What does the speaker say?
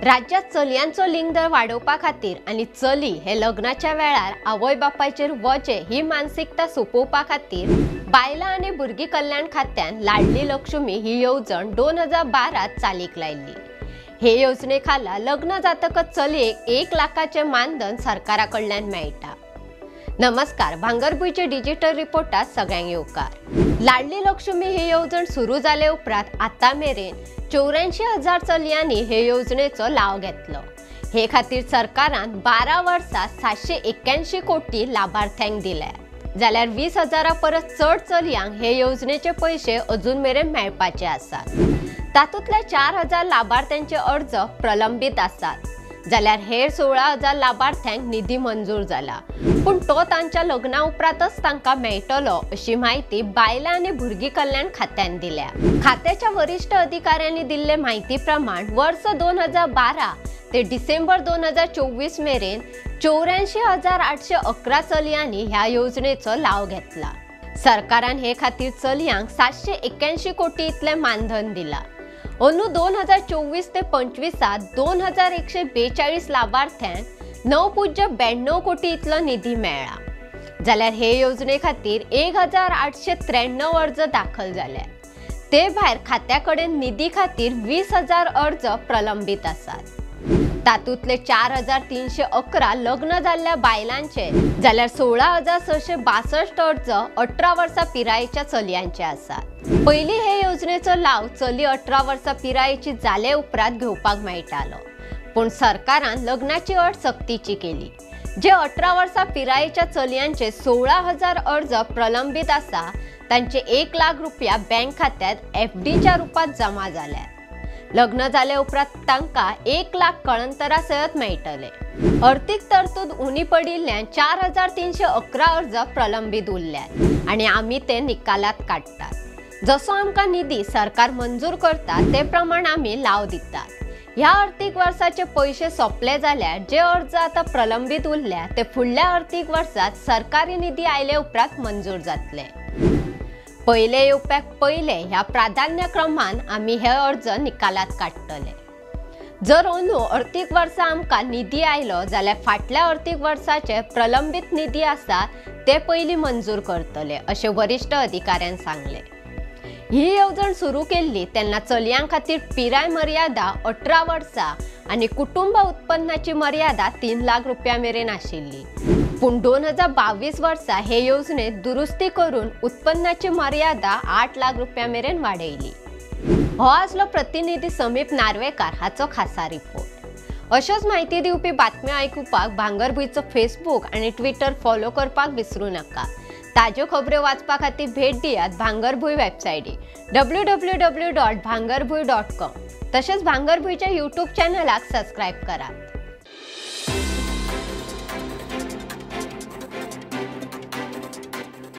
राज्यात चलयांचो लिंग दर वाडोवपा खातीर आनी चली हे लग्नाच्या वेळार आवय बापायचेर वजें ही मानसिकता सोंपोवपा खातीर बायलां आनी भुरगीं कल्याण खात्यान लाडली लक्ष्मी ही येवजण 2012 चालीक लायिल्ली। हे येवजणे खाला लग्न जातकच चलयेक 1 लाखाचें मानधन सरकारा कडल्यान मेळटा। नमस्कार, भांगरभूंयचे डिजिटल रिपोर्टात सगळ्यांक येवकार। लाडली लक्ष्मी ही येवजण सुरू जाले उपरांत आतां मेरेन 84,000 चलयांनी हे येवजणेचो लाव घेतलो। हे खातीर सरकारान 12 वर्सां 781 कोटी लाभार्थ्यांक दिल्या, जाल्यार 20,000 परस चड चलयांक हे येवजणेचे पयशे अजून मेरेन मेळपाचे आसात। तातूंतल्या 4,000 लाभार्थ्यांचे अर्ज प्रलंबीत आसात, जाल्यार हेर 16,000 लाभार्थ्यांक निधी मंजूर जाला, पूण तो तांच्या लग्ना उपरांतच तांकां मेळटलो अशी म्हायती बायलां आनी भुरगीं कल्याण खात्यान दिल्या। खात्याच्या वरिश्ठ अधिकाऱ्यांनी दिल्ले म्हायती प्रमाण वर्स 2012 ते डिसेंबर 2024 मेरेन 84,811 चलयांनी ह्या येवजणेचो लाव घेतला। सरकारान हे खातीर चलयांक 781 कोटी इतलें मानधन दिला। अंदू 2024 ते 25 2,142 लाभार्थ्यांक 9.92 कोटी इतलो निधी मेळ्ळा, जाल्यार हे येवजणे खातीर 1,893 अर्ज दाखल जाल्यात। ते भायर खात्या कडेन निधी खातीर 20,000 अर्ज प्रलंबीत आसात। तातूंतले 4,311 लग्न जाल्ल्या बायलांचे, जाल्यार 16,662 अर्ज 18 वर्सां पिरायेच्या चलयांचे आसात। पयलीं हे येवजणेचो लाव चली 18 वर्सां पिरायेची जाले उपरांत घेवपाक मेळटालो, पूण सरकारान लग्नाची अट सक्तीची केली। जे 18 वर्सां पिरायेच्या चलयांचे 16,000 अर्ज प्रलंबीत आसा तांचे 1 लाख रुपया बँक खात्यात एफडीच्या रुपात जमा जाल्यात। लग्न जाले उपरांत तांकां 1 लाख कळंतरा सयत मेळटले। अर्थीक तरतूद उणी पडिल्ल्यान 4,311 अर्ज प्रलंबीत उरल्यात आनी आमी ते निकालात काडटात। जसो आमकां निधी सरकार मंजूर करता ते प्रमाण आमी लाव दितात। ह्या अर्थीक वर्साचे पयशे सोंपले जाल्यार जे अर्ज आतां प्रलंबीत उरल्या ते फुडल्या अर्थीक वर्सात सरकारी निधी आयले उपरांत मंजूर जातले। पयले येवप्याक पयले ह्या प्राधान्यक्रमान आमी हे अर्ज निकालात काडटले। जर अंदू अर्थीक वर्सा आमकां निधी आयलो जाल्यार फाटल्या अर्थीक वर्साचे प्रलंबीत निधी आसा ते पयलीं मंजूर करतले अशें वरिश्ठ अधिकाऱ्यान सांगलें। ही येवजण सुरू केल्ली तेन्ना चलयां खातीर पिराय मर्यादा 18 वर्सां आनी कुटुंब उत्पन्नाची मर्यादा 3 लाख रुपया मेरेन आशिल्ली, पूण 2022 वर्सा हे येवजणेत दुरुस्ती करून उत्पन्नाची मर्यादा 8 लाख रुपया मेरेन वाडयली। हो आसलो प्रतिनिधी समीप नार्वेकार हाचो खासा रिपोर्ट। अश्योच म्हायती दिवपी बातम्यो आयकुपाक भांगरभूंयचो फेसबूक आनी ट्विटर फॉलो करपाक विसरूं नाका। ताज्यो खबऱ्यो वाचपा खातीर भेट दियात भांगरभूंय वेबसायटी www.bhangarbhuy.com, तशेंच भांगरभूंयच्या यूट्यूब चॅनलाक सबस्क्रायब करात।